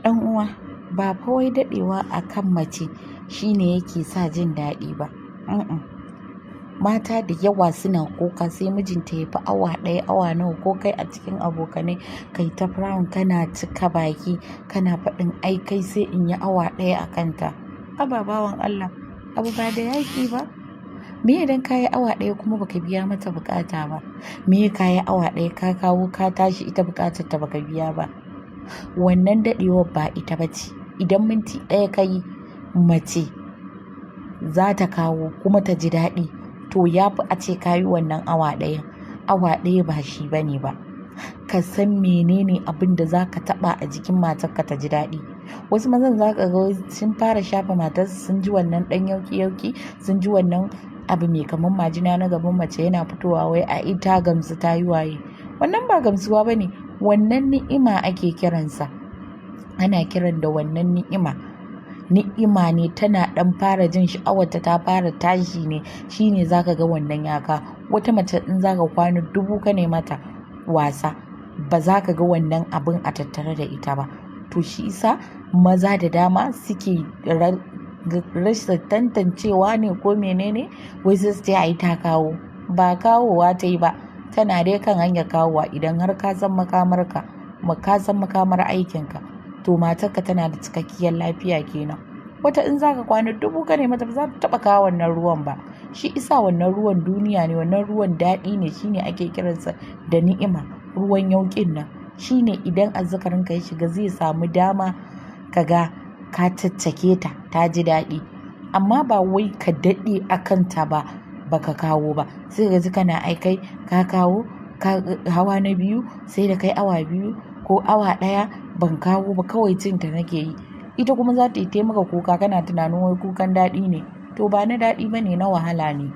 Ɗan uwa, ba fa wai daɗewa a kan mace shine yake sa jin daɗi ba. Mm-mm. Mata da yawa suna kuka sai mijinta ya fi awa ɗaya, awa nawa ko kai a cikin abokanai kai ta frown kana cika baki kana faɗin ai kai sai in yi awa ɗaya a kanta. Haba bawan Allah, abu ba da yaƙi ba. Me idan ka yi awa ɗaya kuma baka biya mata buƙata ba? Me ka yi awa ɗaya ka kawo ka tashi ita buƙatar ta baka biya ba? Wannan daɗewar ba ita ba ce. Idan minti ɗaya ka yi, mace za ta kawo kuma ta ji daɗi. To ya fi a ce ka yi wannan awa ɗayan. Awa ɗaya ba shi ba ne ba. Ka san menene abin da za ka taɓa a jikin matarka ta ji daɗi. Wasu mazan za ka ga sun fara shafa matarsu sun ji wannan ɗan yauƙi-yauƙi, sun ji wannan abu mai kamar majina na gaban mace yana fitowa wai a ita gamsu ta yi waye. Wannan ba gamsuwa ba ne. Wannan ni'ima ake kiransa. Ana kiran da wannan ni'ima. Ni'ima ne tana ɗan fara jin sha'awarta ta fara tashi ne. Shine za ka ga wannan ya kawo. Wata mace in za ka kwana dubu ka ne mata wasa, ba za ka ga wannan abun a tattare da ita ba. To shi isa maza da dama suke rasa tantancewa ne ko menene wai sai su ce ai ta kawo. Ba kawowa ta yi ba. Tana dai kan hanyar kawowa. Idan har ka san makamarka, ka san makamar aikinka, to matarka tana da cikakkiyar lafiya kenan. Wata in za ka kwana dubu ka ne mata ba za ta taɓa kawo wannan ruwan ba. Shi isa wannan ruwan duniya ne, wannan ruwan daɗi ne. Shine ake kiransa da ni'ima. Ruwan yauƙin nan shine idan azzakarinka ya shiga zai samu dama ka ga ka caccake ta, ta ji daɗi. Amma ba wai ka daɗe a kanta ba baka kawo ba. Sai ka ji kana ai kai ka kawo ka hawa na biyu sai da kai awa biyu ko awa ɗaya ban kawo ba, kawai cin ta nake yi. Ita kuma za ta yi taimaka kuka kana tunanin wai kukan daɗi ne. To ba na daɗi ba ne, na wahala ne.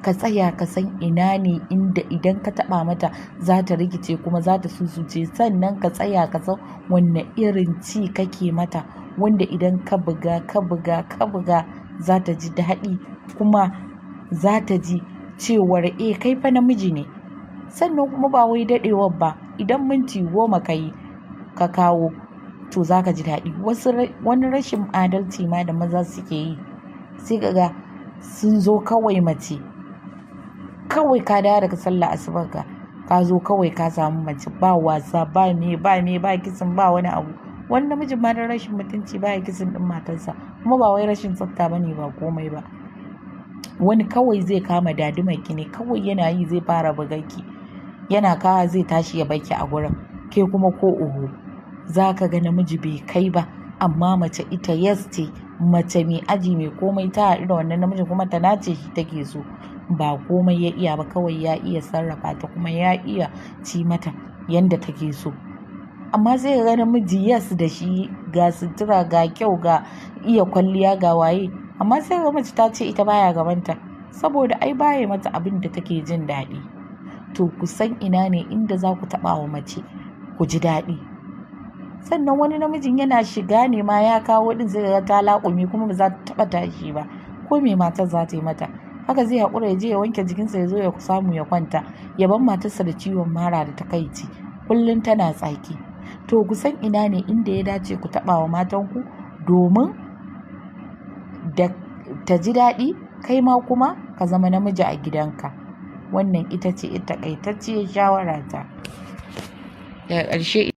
Ka tsaya ka san ina ne inda idan ka taɓa mata za ta rikice kuma za ta susuce. Sannan ka tsaya ka san wanne irin ci kake mata wanda idan ka buga, ka buga, ka buga za ta ji daɗi kuma za ta ji cewar eh kai fa namiji ne. Sannan kuma ba wai daɗewar ba. Idan minti 10 ka yi ka kawo, to za ka ji daɗi. Wani rashin adalci ma da maza suke yi, sai ka ga sun zo kawai mace. Kawai ka dawo daga sallah asubarka, ka zo kawai ka samu mace ba wasa, ba me, ba me, ba kissing, ba wani abu. Wani namijin ma don rashin mutunci baya kissing ɗin matarsa. Kuma ba wai rashin tsafta ba ne, ba komai ba. Wani kawai zai kama dadumarki ne kawai yana yi zai fara bugarki. Yana kawo zai tashi ya barki a gurin. Ke kuma ko oho. Za ka ga namiji bai kai ba amma mace ita yes ce. Mace mai aji mai komai ta haɗu da wannan namijin kuma ta nace shi take so. Ba komai ya iya ba, kawai ya iya sarrafa ta kuma ya iya ci mata yanda take so. Amma sai ka ga namiji yes da shi ga sutura, ga kyau, ga iya kwalliya, ga waye. Amma sai ka ga mace ta ce ita baya gabanta saboda ai baya mata abin da take jin daɗi. To ku san ina ne inda za ku taɓa wa mace ku ji daɗi. Sannan wani namijin yana shiga ne ma ya kawo ɗin sai ka ga ta laƙume kuma ba za ta taɓa tashi ba. Ko me matar za ta yi mata. Haka zai haƙura ya je ya wanke jikinsa ya zo ya samu ya kwanta. Ya bar matarsa da ciwon mara da takaici. Kullum tana tsaki. To ku san ina ne inda ya dace ku taɓa wa matanku domin da ta ji daɗi kai ma kuma ka zama namiji a gidanka. Wannan ita ce taƙaitacciyar shawarata. Daga ƙarshe.